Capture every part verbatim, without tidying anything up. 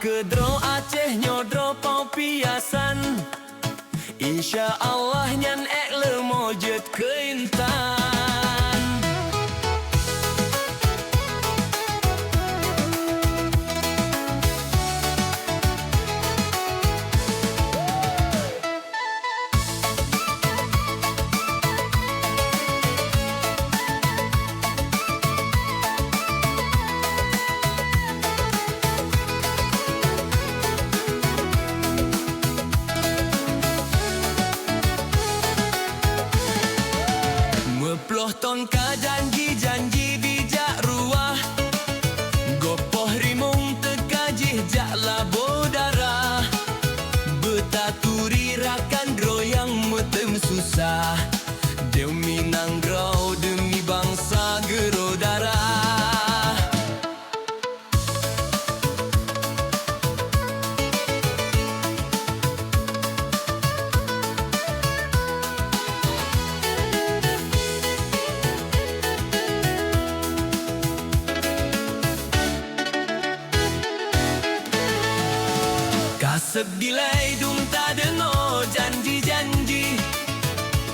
Keu droe Aceh nyoe droe po piasan, insya Allah nyan ék leumo jeuet keu intan. Meuploh thon ka janji-janji dijak ruah, gopoh rimueng teuka jih jak labo darah. Beutaturi rakan droe nyang meuteum susah, deumi nanggroe, deumi bansa geuro darah. Ka seb dilée dum tadeungoe janji-janji,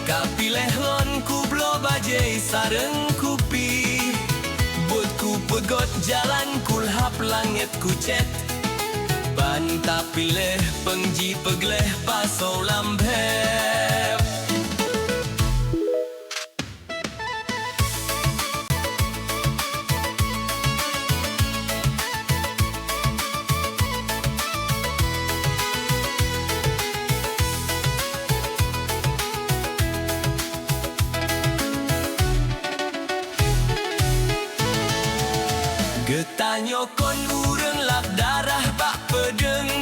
ka piléh lôn kubloe bajée sareueng kupi. Buet kupeugot jalan kulhab langét kucét, ban tapiléh péng jipeugleh pasoe lam bheb. Geutanyoe kon ureuëng lap darah bak peudeueng,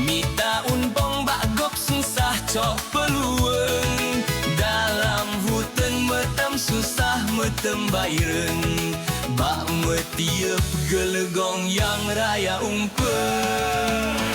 mita unbong bak gob susah cok peuluweueng. Dalam huteun meuteum susah meuteum baireueng, bak meutieup geuleugong nyang raya umpeueng.